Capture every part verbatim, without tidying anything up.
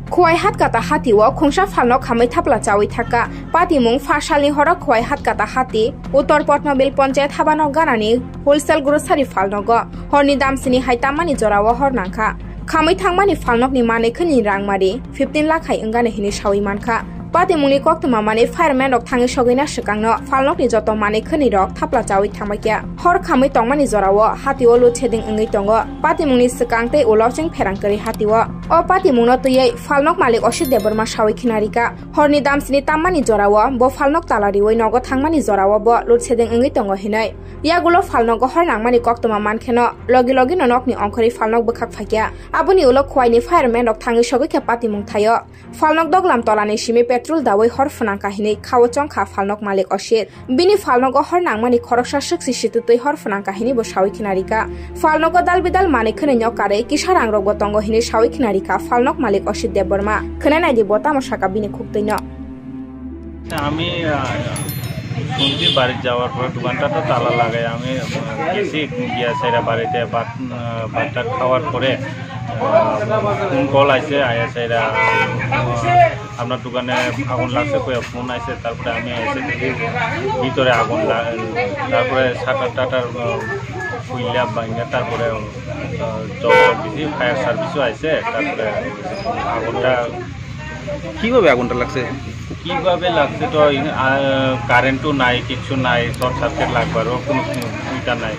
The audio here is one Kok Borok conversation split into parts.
Khowai Hatkata hati o khungsa phalnok khamwi thapla chawi thakha. Patimung pha salni horo Khowai Hatkata hati Uttor Potnobil Ponchayat habano ganani wholesale grocery phalnogo horni dam sini hai tammani jorao hor nangkha. Khamwi thangmani phalnokni manwi khwni rangmari fifteen lakh hai wngani hinwi sawi mankha. Patimungni koktwma manwi fireman rok thangwi sogwina swkangno phalnokni joto manwi khwni rok thapla chawi thangbaikha. Hor khamwi tongmani jorao hati o load shedding wngwi tongo. Patimungni swkang tei ulo chwng pherang kwrwi hati o. O patimungno twiwi phalnok malik Osit Debbarma sawi khina rikha. Horni dam sini tammani jorao bo phalnok tala riwi nogo thangmani jorao bo load shedding wngwi tongo hinwi. Yagulo phalnogo hor nangmani koktwma mankheno logi logino nokni ongkhorwi phalnok bwkhak phaikha. Aboni ulo Khowaini fireman rok thangwi sogwikha patimung thaio. Phalnok doglam tolani simi petrol dawi hor phwnangkha hinwi khao chongkha phalnok malik Osit. Bini phalnogo hor nangmani khoroksa swk sisi twtwi hor phwnang kahini bo sawi khna rikha. Phalnogo dal bidal manwi khwnwi no karwi kisa rang rokbo tongo hinwi sawi khna rikha phalnok malik Osit Debbarma. Khwnai naidi bo tamo saka bini khuktwino. আমি আহ, শুনছি বাড়ির যাওয়ার পরে দোকানটা তো তালা লাগাই আমি আহ, গেছি গিয়া সেরা বাড়িতে ভাত আহ, ভাতটা খাওয়ার পরে ফোন কল আইছে আয়া সেরা আপনার দোকানে আগুন লাগছে কয়ে ফোন আইছে, তারপরে আমি এসে দেখি ভিতরে আগুন লা- তারপরে শাটার টাটার খুললা ভাঙা, তারপরে জল দিছি, ফায়ার সার্ভিসও আইছে, তারপরে আগুনটা কিভাবে আগুনটা লাগছে? কিভাবে লাগছে তো কারেন্টও নাই, কিচ্ছু নাই, শর্ট সার্কিট লাগবারও কোনো কোনো সুবিধা নাই।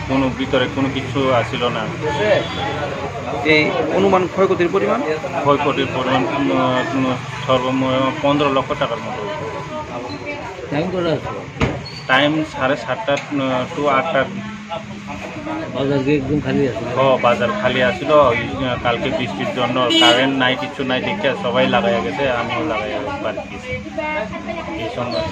কোনো ভিতরে কোনো কিছু আসিল না। এই অনুমান ক্ষয়ক্ষতির পরিমাণ? ক্ষয়ক্ষতির পরিমাণ উম, উম, সর্বমোট পনেরো লক্ষ টাকার মতো হইবে। টাইম কটা আছে? টাইম সাড়ে সাতটা টু আটটা। বাজার কি একদম খালি আছে? ও বাজার খালি আছিল। কালকে বৃষ্টির জন্য কারেন্ট নাই, কিছু নাই, দেখে সবাই লাগাইয়া গেছে, আমিও লাগাইয়া বাড়িতে গেছি। এই সময়